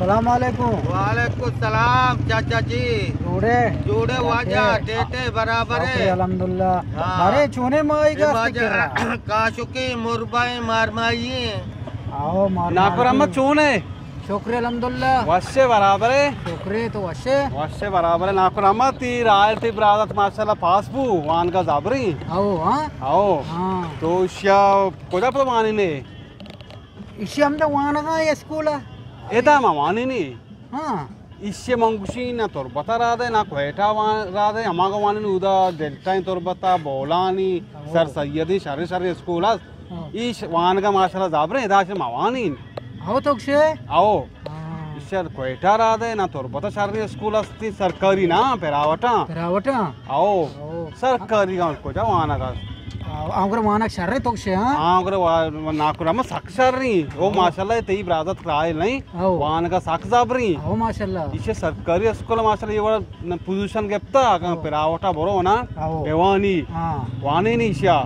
السلام علیکم۔ وعلیکم السلام چاچا جی۔ جوڑے؟ جوڑے واجہ، ٹیٹے برابر ہے۔ الحمدللہ۔ ہاں۔ بارے چونے مائی گا؟ کاشکی مربائیں مارمائی ہیں۔ آؤ مار۔ ناکو رحمت چون ہے؟ شکر الحمدللہ۔ وشے برابر ہے؟ شکر ہے تو وشے؟ وشے برابر ہے۔ ناکو رحمت تی رائل تی برادت ماشاءاللہ پاس بو، وانگا زبری۔ آؤ، ہاں؟ آؤ۔ ہاں۔ تو شیا کجا پر وانی نے؟ ایشی ہمدا وانگا ہے اسکول ء۔ ادا ما وانی نی۔ ہاں۔ ایشی من گوشی نہ تربت ء را دے، نہ کوئٹہ وان-، را دے، ہما گو وانی نی اودا ڈیلٹا تربت ء، بولانی، ہاں۔ سر سیدی، شر شر اسکول است۔ ہاں۔ ایش وانگا ماشاءاللہ زبریں، ادا چہ ما وانی۔ ہاں تو گشے؟ آؤ۔ ہاں۔ ایشی کوئٹہ را دے، نہ تربت ء شر اسکول استی، سرکاری نہ، پراوٹاں۔ پراوٹاں؟ آؤ۔ آؤ۔ سرکاری گاں کجا وانگ است؟ آؤ، آؤ، گڑا وانگ شر تو گشے، ہاں؟ آؤ، گڑا وا-، ناکو رحمت سک شر نہیں۔ او آؤ۔ ماشاءاللہ تئی برادت رائل نہیں۔ آؤ۔ وانگا سک زبری۔ آؤ، ماشاءاللہ۔ ایشی سرکاری اسکول ماشاءاللہ یہ وڑا پوزیشن گپتا، اگاں آؤ۔ پراوٹا برو نا، آؤ۔ بوانی۔ ہاں۔ وانی نہیں شیا۔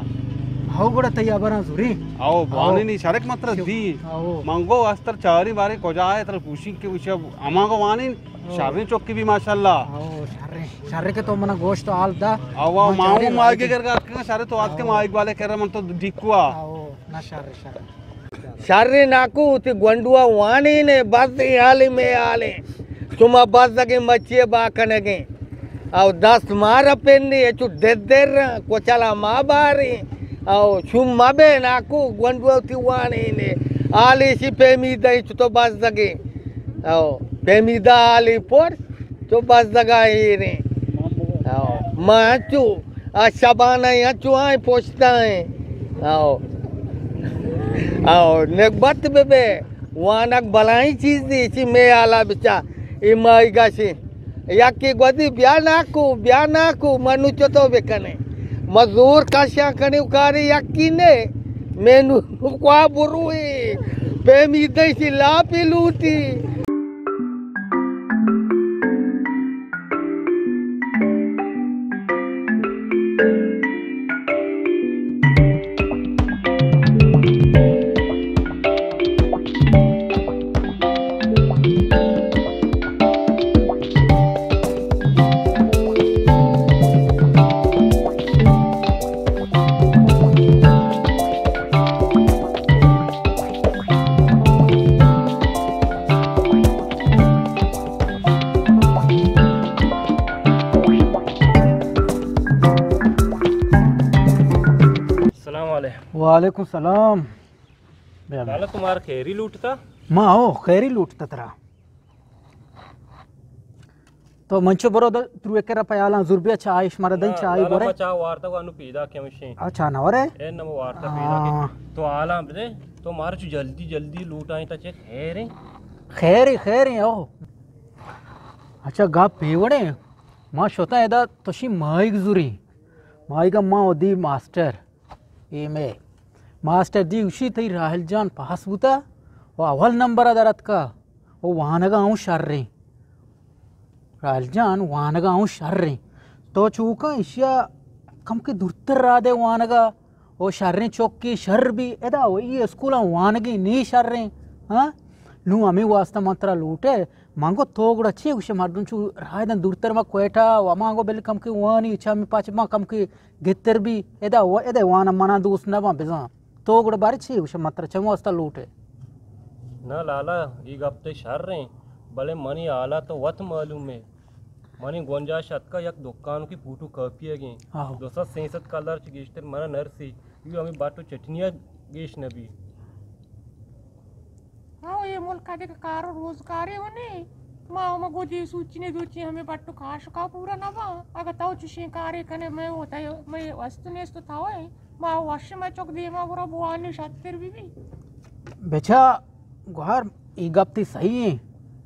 آؤ، گڑا تئی ابراں زوری۔ آؤ، وانی آؤ۔ نہیں شرک مطلب شو-، دی۔ آؤ۔ منگو استر چاری باری کجا ہے، تر پوشی کے وشا ہما گو وانی۔ او۔ شریں چکی بھی ماشاءاللہ۔ او، شریں۔ شریں کہ تو منا گوشت حال دا۔ او، من ماما چاریں ماگے لائق۔ کر گا، شریں تو آج کے او۔ مائی والے کر من تو ڈیکوا۔ او، نہ شریں، شریں۔ شریں ناکو تی گونڈوا وانی نے بس حالی میں حالے۔ شما بس دگے مچے با کنگے۔ او دست مارا پنی، اچو ددر، کوچلا ما باری۔ او شما بے ناکو گونڈوا تی وانی نے۔ حالی سی پیمی دئی چو تو بس دگے۔ او، پیمیدہ علی پور، چو بزگا ایریں۔ او، ما انچو، آ شبانہ انچو آئیں پوشتا ہیں۔ او، او، نگبت بہ بے، وانگ بلائیں چیز دی، چی میں آلا بچا، ای مائی گاشی۔ یکی گودی بیا ناکو، بیا ناکو، منو چتو بکنے۔ مزور کشا کنی کاری یکی نے۔ مینو کوا بروی، پیمی دشی لاپی لوٹی۔ السلام علیکم۔ وعلیکم السلام۔ بیا، بیا۔ لالا، تمہارا خیری لوٹتا؟ ما ہو، خیری لوٹتا ترا۔ تو منچو برو د-، تروے کرا پیالاں زور بیا، چائے شمارا دیں، نہ، چائے لالا، بورے۔ ما چاہ وارتا کو انو پیدا کے مشین۔ اچھا، نہ ورے؟ اے نمو وارتا پیدا ہاں۔ کے۔ تو حالاں بدے، تو مارا چو جلدی جلدی لوٹائیں تا چے خیر ہیں؟ خیر ہیں، خیر ہیں، او۔ اچھا، گپ پیوڑے، ما شتا ادا تشی مائیگ زوری۔ مائیگا ما ودی ماسٹر۔ اے مئے ماسٹر دی گوشی، تئی راہل جان پاس بوتا و اول نمبر ء در اتکا و وانگا اوں شریں۔ راہل جان وانگا اوں شریں۔ تو چوکاں ایشیا کم کہ دورتر را دے وانگا و شریں چوکی شر بی ادا و ای اسکولاں وانگی نی شریں۔ ہاں؟ نوں ہمے واسطہ من ترا لوٹے۔ من گو تو گڑا چے گوشے مردم چو راہ دن دورتر ما کوئٹہ و ہما گو بل کم کہ وانی چا ہمے پاچ ما کم کہ گتر بی، ادا و-، ادا وانم منا دوست نہ باں بزاں۔ تو گڑا بارے چے گوشے متر چم واسطہ لوٹے؟ نہ لالا، ای گپ تے شر ہیں، بلے منی حالات تو وت معلوم ہے۔ منی گنجائش اتکا یک دکان کی فوٹو کاپی اگیں۔ آہو۔ دو سد سے سد کلر چ گیشتر منا نرسی، یو ہمیں باٹو چٹنیا گیش نبی۔ ہاں، اے ملک ء دگہ کار و روزگارے و نے۔ ما ہما گوجی سوچنے دوچی ہمیں بٹو کاشکا پورا نہ باں۔ اگہ تو چشیں کارے کنے، مئے و تئی، مئے وست نیست و تو ئے۔ ما وش مئے چک دیما گورا بوانی شتر بی بی۔ بچا گوہر، ای گپ تی صحیح ہیں۔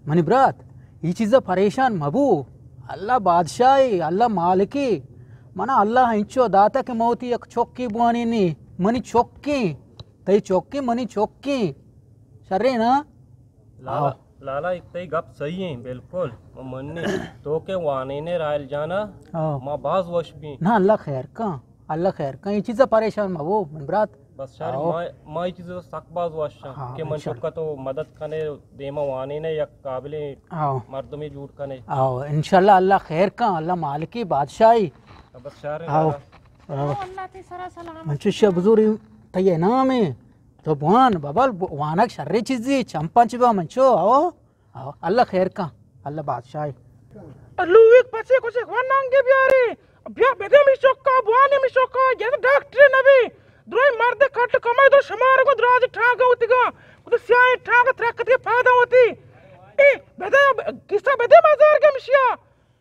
منی برات، ای چیزا پریشان مبو۔ اللہ بادشاہ، اللہ مالک۔ منا اللہ انچو داتا کہ موتی یک چکی بوانی نی۔ منی چکی۔ تئی چکیں منی چکیں۔ شریں نا؟ لالا، آ۔ لالا، ایک تئی گپ صحیح ہیں، بالکل۔ من منی۔ تو کہ وانینے راہل جانا، آ۔ ما باز وش بیں۔ نا، اللہ خیر کن۔ اللہ خیر کن، اے چیزا پریشان مبو من برات۔ بس شر، آؤ۔ ما، ما اے چیزا سک باز وشاں ہاں، کہ من انشاءاللہ۔ چکا تو مدد کنے، دیما وانے نے یک قابلیں آؤ۔ مردمے جوڑ کنے۔ آؤ، انشاءاللہ اللہ خیر کن، اللہ مالکی بادشاہی۔ بس شر آؤ۔ آؤ۔ آؤ، اللہ تی سرا سلامت من چشیا بزوری تئی نام ہے۔ تو بوان بابا، وانگ شریں چیزی، چمپاں چبا منچو، آؤ۔ آؤ، اللہ خیر کن، اللہ بادشاہ۔ لوگ پچے کچھ ونانگے بیاری، بیا بدے می چکا، بوانی می چکا، یا تو ڈاکٹر نبی۔ دروی مرد کٹ کمائی دو شمار کو دراج ٹھاگا ہوتی گا، تو سیاہ ٹھاگا ترکت کے پادا ہوتی۔ اے، بدے، کسا بدے مزار کے مشیا۔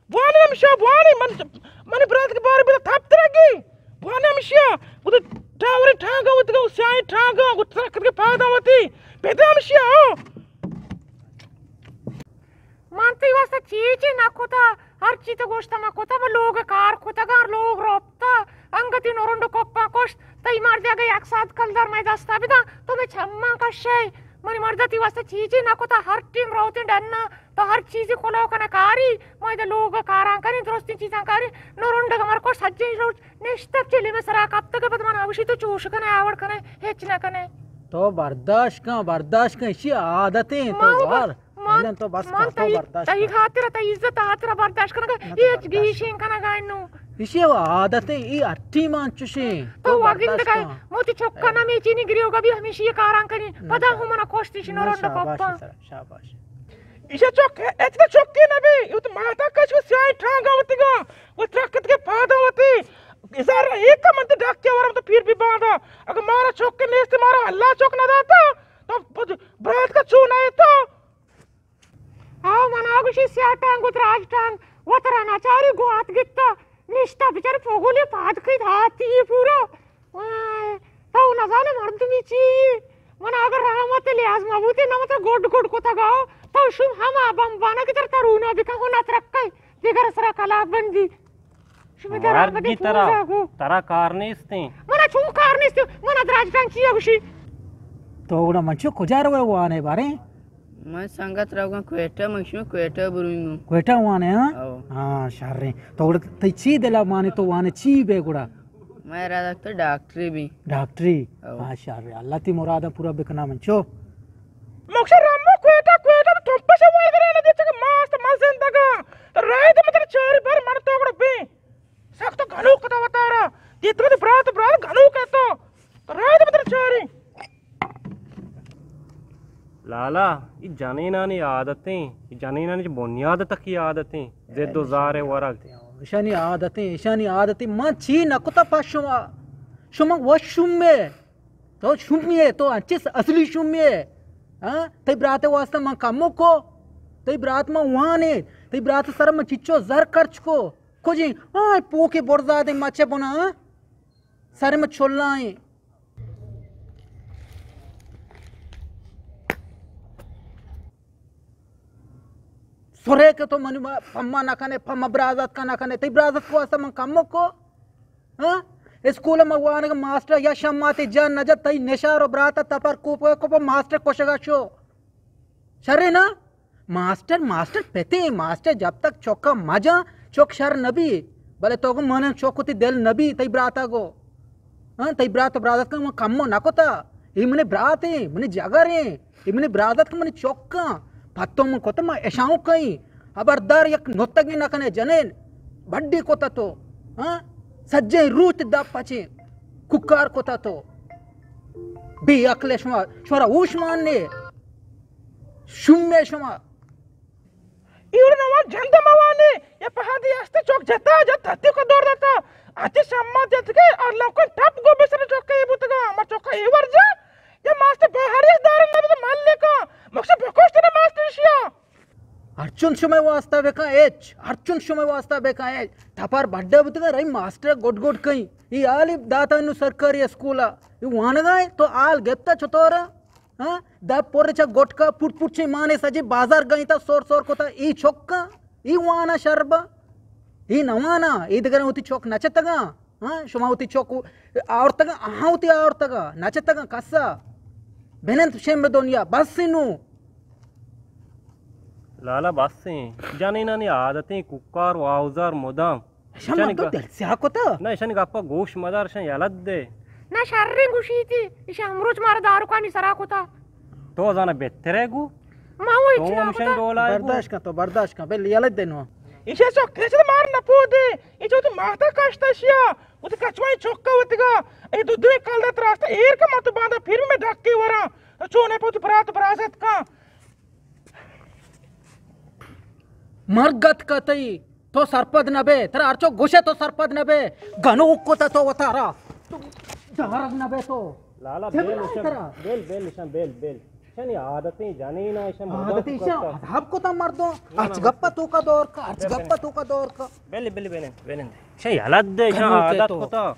بوانی ہمشیا، بوانی من، منی برات کے بارے بدا تھپ ترگی۔ بوانی ہمشیا، گد ٹاور ٹھاگا ہوتی گا، سیاہ ٹھاگا، گد ترکت کے پادا ہوتی۔ بدے ہمشیا، ہو۔ من تئی واسطہ چی چی نہ کتا، ہر چی تو گوشتا ما کتا، ما لوگ کار کتگا، لوگ روپتا، انگتی نورنڈ کپا کشت، تئی مرد اگہ یک ساعت کلدار مئے دستا بدا، تو مئے چماں کشے، منی مرد تئی واسطہ چی چی نہ کتا، ہر ٹیم روتیں ڈنا، تو ہر چیزی کلو کنے کاری، ما ادا لوگ کاراں کنی، درستیں چیزاں کاری، نورنڈ مر کشت سجیں روچ نشتگ چلی مئے سرا کپتگ، پد من آگوشی تو چوش کنے، آوڑ کنے، ہچ نہ کنے۔ تو برداشت کن، برداشت کن، اشی عادتیں، تو وار۔ من، من تو بس من کن، تو تئی، برداشت تئی کن۔ خاطر، تئی عزت خاطر برداشت کنگا، نہ تو ہچ برداشت گیشیں کنگا انو۔ اشی عادتیں، ای ہٹی مان چشیں، تو تو واگندگا برداشت کن۔ موتی چکا نہ میچینی گریوگا بھی ہمیشی یہ کاراں کنی، نہ پدا شاباش۔ ہوں منا کوشتیش نہ نورنڈ شاباش پپا۔ سر، شاباش۔ ایشا چک، اتنا چکی نبی، یوت ماتا کچھ سیاہ ٹھانگا ہوتی گا، وہ ترکت کے پادا ہوتی۔ ازار ایک من تے ڈاک کے ورم تو پیر بھی باندا۔ اگر مارا چک نیست، مارا اللہ چک نہ داتا، تو برات کا چون ہے تو۔ ہاں، من آگوشی سیاہ ٹانگ و دراج ٹانگ، وترا ناچاری گوات گتا، نشتا بچار پوگولی پاد کئی داتی پورا۔ وائے، تو نزانے مردمی چی؟ من اگر رحمت لحاظ مبوتی، نہ متر گڈ گڈ کتگا، تو شوم ہما بمبانا کہ تر ترونا بکن، ہو نہ ترکے، دیگر سرا کلاک بندی۔ شمی درا مرگی بدے ترا، پوزا گو۔ ترا کار نیستیں۔ منا چون کار نیست، منا دراج ٹانگ چیا گوشی؟ تو گڑا من چو کجا روے وانے بارے؟ من سنگت روگاں کوئٹہ، من شما کوئٹہ برویں گوں۔ کوئٹہ وانے، ہاں؟ او۔ ہاں، شریں۔ تو گڑا تئی چی دلا مانے تو وانے چی بے گڑا؟ من ارادہ تو ڈاکٹری بی۔ ڈاکٹری؟ او۔ ہاں، شریں۔ اللہ تی مراداں پورا بکنا من چو۔ مکشہ رمو کوئٹہ، کوئٹہ تو تمپش وای درا نہ دیچک ماست ما زندگا۔ تو رائے دے متر چاری بار من تو گڑا بی۔ سک تو گنوک کتا وتارا۔ دیتگ تو برات، برات گنوک ہے تو۔ تو رائے دے متر چاری۔ لالا، ای جنینانی عادتیں، ای جنینانی چہ بنیاد تکی عادتیں، زد و زار ورگ۔ اشانی عادتیں، اشانی عادتیں، من چی نکتا پا شما؟ شما وش شمے، تو شمے، تو انچس اصلی شمے۔ ہاں؟ تئی برات واسطہ من کمو کو، تئی برات من وانے، تئی برات سر من چچو زر خرچ کو۔ کجیں؟ آئے پوکے برزادیں مچ بنا، ہاں؟ سر من چلائیں۔ سرے کہ تو منی ما-، پما نہ کنے، پما برازت کا نہ کنے، تئی برازت کو واسطہ من کمو کو؟ ہاں؟ اسکول ما وانگ ماسٹر یا شماتے جان نہ جت، تئی نشار و براتا تپر کوپ کوپ ماسٹر کشگا شو۔ شرے نا؟ ماسٹر، ماسٹر پتیں، ماسٹر جب تک چکا مجاں، چک شر نبی۔ بلے تو گو من چک وتی دل نبی، تئی براتا گو۔ ہاں، تئی برات و برادت کن من کمو نکتا۔ اے منی براتیں، منی جگریں، اے منی برادت کن منی چکاں۔ پتو من کتا من اشاؤں کئیں۔ خبردار یک نتگی نکنے جنین۔ بڈی کتا تو۔ ہاں؟ سجیں روچ دپ پچیں۔ ککار کتا تو۔ بے عقل شما، شمارا ہوش مان نے۔ شمے شما۔ ایوڑ نوا جند موانے، یا پہادی است چوک جتا، جت ہتی کو دور داتا۔ آتی شما جت کے اور لوکن ٹپ گو بسر چوک کے بوتگا، ما چوک ای ورجا، یا ماست باہر اس دارن نبی تو مال لے کا، مکسے بکوشت نہ ماست شیا۔ ہرچون شمے واسطہ بکن ایچ، ہرچون شمے واسطہ بکن ایچ۔ تپار بڈا بوتگا رہی ماسٹر گڈ گڈ کئی۔ ای حالی داتا انو سرکاری اسکولا۔ ای وانگا ہے تو حال گپتا چطورا؟ ہاں؟ دپ پر چا گٹکا پٹ پٹ چے مانے سجے بازار گئیں تا سور سور کتا ای چکا، ای وانا شربا، ای نوانا، ای دگران وتی چک نچتگا، ہاں؟ شما وتی چک آورتگا، آہاں وتی آورتگا، نچتگا کسا۔ بنند شمر دنیا، بس نو۔ لالا بس ہیں، جنینانی عادتیں کوکار و آوزار مدام۔ شما تو دل سیاہ کتا؟ نہ، ایشانی گپا گوش مدار، ایشان یلت دے۔ نہ، شریں گوشیتی، ایشان امروچ مارا داروکانی سرا کتا۔ تو زانا بہترے گو۔ ما وہ تو ہچ نہ ہم ایشان کتا۔ ڈولا گو۔ برداشت کن تو، برداشت کن، بل یلت دے نو۔ ایشان چکے چہ مار نہ پودے، ایشان تو ماتا کشتا شیا، وہ تو کچوائی چکا وتگا، اے دو دو کلدار تراستا ایر کا ما تو باندا پھر میں ڈھکے ورا، چونے پہ تو برات برازت کا۔ مرگ اتکا تئی، تو سرپد نہ بے، ترا ہرچو گوشے تو سرپد نہ بے، گنوک کتا تو وتارا، تو دارگ نہ بے تو۔ لالا، چے بل بلائیں ایشاں، ترا؟ بل، بل ایشاں، بل، بل۔ ایشانی عادتیں جنین ءَ ایشاں مردم عادت ایشاں کتا۔ عذاب کتا مردم۔ نہ، نہ، ہرچ گپا تو کا دور کا، ہرچ بل، بل۔ گپا تو کا دور کا۔ بل، بل، بل، بل۔ ایشاں یلت دے، ایشاں کنوکے عادت تو۔ کتا۔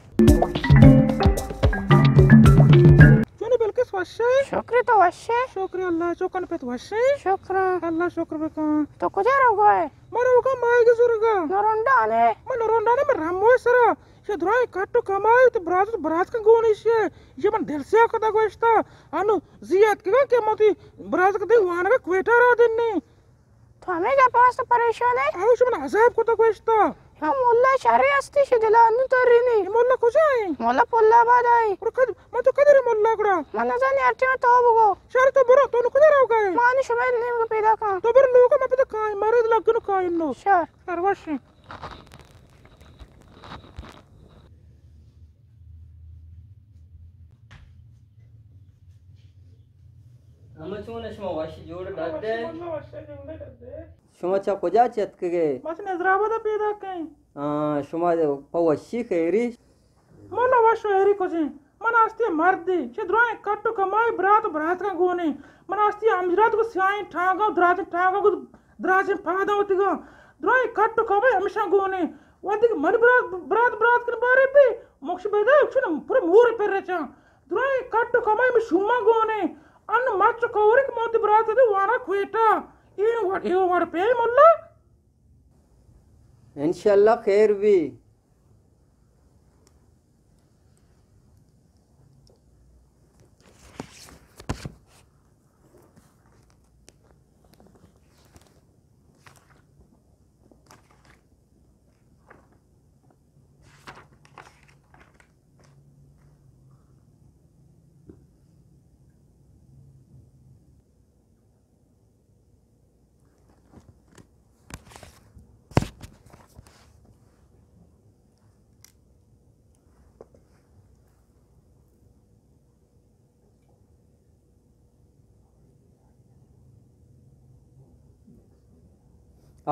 چونی بلکس وشے؟ شکر تو وشے؟ شکر اللہ، چوکن پت وشے؟ شکر۔ اللہ شکر بکن۔ تو کجا روگا ئے؟ من روگا ماہیگ زورگا۔ نرونڈانے؟ من نرونڈانے، من رموے سرا۔ شے درائیں کٹ و کمائی تو برات، برات کن گونی شے۔ یہ من دل سیاہ کتا گوشتا۔ انو زیاد کگا کہ من تی برات کدی وانگا کویٹا را دنی۔ تو ہمے گپ ءِ واستہ پریشان ئے؟ آہو، شما عذاب کتگ گوشتا۔ یا مولا شرے ہستی شے دلا انو ترینی۔ اے مولا کجا ایں؟ مولا پل آباد آئی۔ اور کد، من تو کدر مولا گڑا؟ من نزانی ہر ٹیم تو بگو۔ شر تو برو، تو نو کجا روگا ئے؟ ما نو شمئے نیمگا پیدا کاں۔ تو برو لوگا ما پدا کائیں، مارے لگنو کائیں نو۔ شر۔ شر وشیں۔ ہمے چون شما وش جوڑ ڈڈ ئے؟ شما چہ کجا چتکگ ئے؟ ما چہ نظر آباد ءَ پیداک ایں۔ آ، شما پہ وشی خیری؟ من وش و ہیری کجیں؟ من آستی مردے، چہ درائیں کٹ و کمائی برات و براتکاں گونیں۔ من آستی ہمجرات گوں سیاہیں ٹانگاں و دراجیں ٹانگاں گوں دراجیں پاداں وتیگاں۔ درائیں کٹ و کمائی ہمیشاں گونیں۔ وہدے کہ من برات، برات، برات کن بارے بی، مکش بیدے چون پر مور پر رچاں۔ درائیں کٹ و کمائی من شوماں گونیں۔ ان مچ و کورک موتی برات دے وانا کویٹا۔ اے وڑ، اے وڑ پہ ملا۔ انشاءاللہ خیر بی۔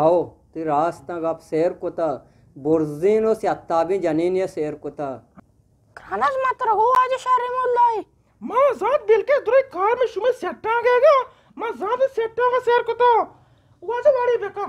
او، تئی راستاں گپ سیر کتا، برزین و سیاتابیں جنینی سیر کتا۔ کراناز ما ترا گو واجہ شر مولائے۔ ما زانت بلکس درے کار میں شمے سیٹاں گئے گا، ما زانت سیٹاں کا سیر کتا۔ واجہ واڑی بکا۔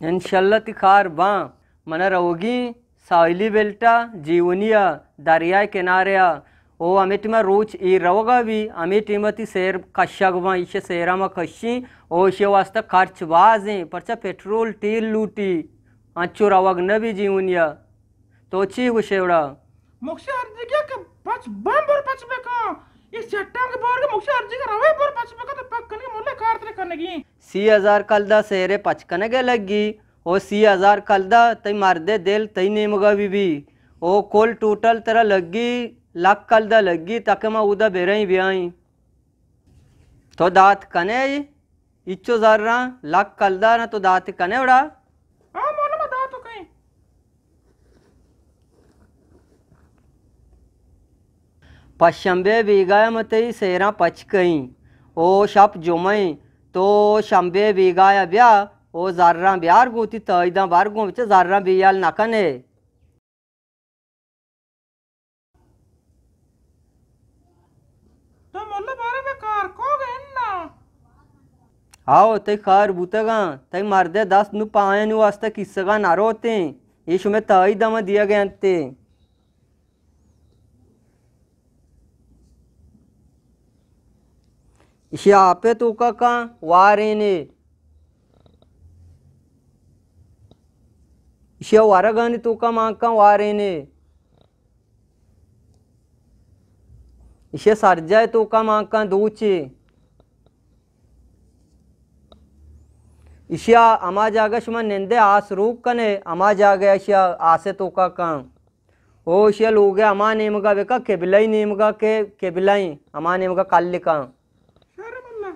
انشاءاللہ تئی کار باں، منا روگی ساحلی بیلٹا، جیونیا، دریائے کناریا، او ہمے ٹیما روچ ایر روگا بی، ہمے ٹیما تئی سیر کشگ باں، ایشی سیرا ما کشیں، او ایشی واسطہ خرچ بازیں، پرچا پٹرول تیل لوٹی، انچو روگ نہ بی جیونیا۔ تو چی گوشے وڑا؟ مکشی ارجگیا کہ پچ بم بر پچ بکا۔ یہ سیٹاں کے بار کے مکشی ارجگیا روے بر پچ بکا تو پک کنگی ملا کار ترے کنگی۔ سی ہزار کلدار سیرے پچ کنگے لگی۔ او سی ہزار کلدار تئی مردے دل تئی نیمگا بی بی۔ او کل ٹوٹل ترا لگی لکھ کلدار لگی تاکہ ما اودا بریں بیائیں۔ تو دات کنے؟ ہچو زراں لکھ کلداراں تو دات کنے وڑا؟ ہاں مولا، ما دات کئیں۔ پشنبے بیگاہ ما تئی سیراں پچ کئیں۔ او شپ جمعہ ایں۔ تو شنبے بیگاہ بیا۔ او زراں بیار گوں تئی تائیداں بر گوں، بچہ زراں بیال نہ کنے۔ تو ملا بارے میں کار کو گئے نا؟ آؤ، تئی کار بوتگاں، تئی مردے دست نو پایانی واسطہ کیسگاں نہ روتیں، اے شمے تائیداں دیگ انت۔ ایشی ءَ آپ ءِ توکا کن وارینے۔ ایشی ءَ ورگانی توکا مان کن وارینے۔ ایشی ءَ سرجاہ ءِ توکا مان کن دوچے۔ ایشی ءَ ہما جاگہ شما نندے آس روک کنے، ہما جاگہ ایشی ءَ آس ءِ توکا کن۔ او ایشی ءَ لوگ ءِ ہما نیمگا بکن، قبلہ ءِ نیمگا کہ قبلہ ایں، ہما نیمگا کل کن۔ شر ملا۔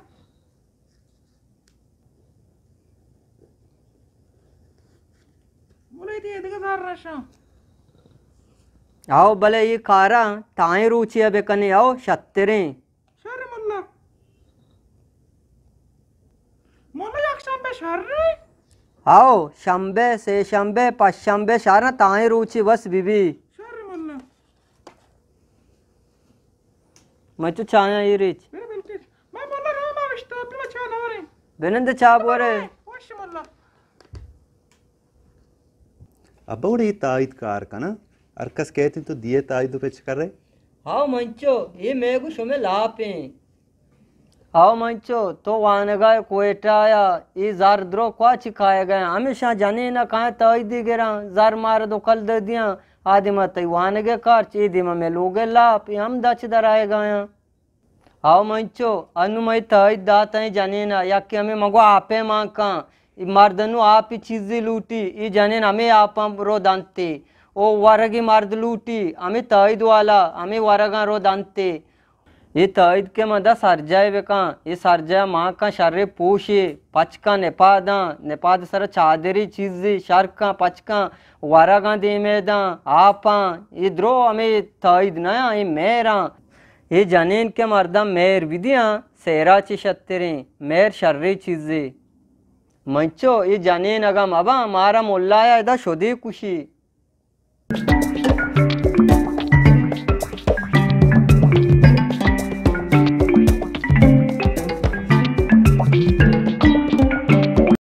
ملا، اے دگہ زر نشاں۔ آؤ، بلے اے کاراں تائیں روچے ءَ بکنے، آؤ، شتریں۔ شر ملا۔ ملا، یک شنبہ شر ایں؟ آؤ، شنبہ، سے شنبہ، پنچ شنبہ شر ایں، تائیں روچے بس بی بی۔ شر ملا۔ من چو چایاں اے ریچ۔ بلے، بلے۔ ما ملا رو ما وشتا، پہ ما چا نہ وریں۔ بنند چا بورے۔ وش ملا۔ ابا، وڑے اے تائید کار کناں؟ ہر کس کہت انت تو دیئے تائید و پچ کرے۔ ہاؤ منچو، اے مئے گوں شمئے لاپ ایں۔ ہاؤ منچو، تو وانگا ئے کوئٹہ ءَ، اے زر درو کوا چی کائیگا ایں؟ ہمیشاں جنین ءَ کائیں تائیدی گراں، زر مار دو کل دے دیاں، آ دیما تئی وانگ ءِ کارچ، اے دیما مئے لوگ ءِ لاپ، اے ہم دچ در آئیگا ایں۔ ہاؤ منچو، انوں مئے تائید داتیں جنین ءَ، یکے ہمے مگو آپے مان کن، اے مرد انوں آپی چیزی لوٹی، اے جنین ہمے آپاں رو دنتے، او ورگی مرد لوٹی، ہمے تائید والا، ہمے ورگاں رو دنتے۔ اے تائید کہ من دا سرجاہ بکن، اے سرجاہ مان کن شرے پوشے، پچ کن نپاداں، نپاد سر چادری چیزی شر کن، پچ کن، ورگاں دیمے داں، آپاں، اے درو ہمے تائید نیاں، اے مہراں۔ اے جنین کہ مرداں مہر بدیاں، سہرا چہ شتریں، مہر شریں چیزے۔ منچو اے جنین اگاں مباں، مارا ملایا ادا شدے کشی۔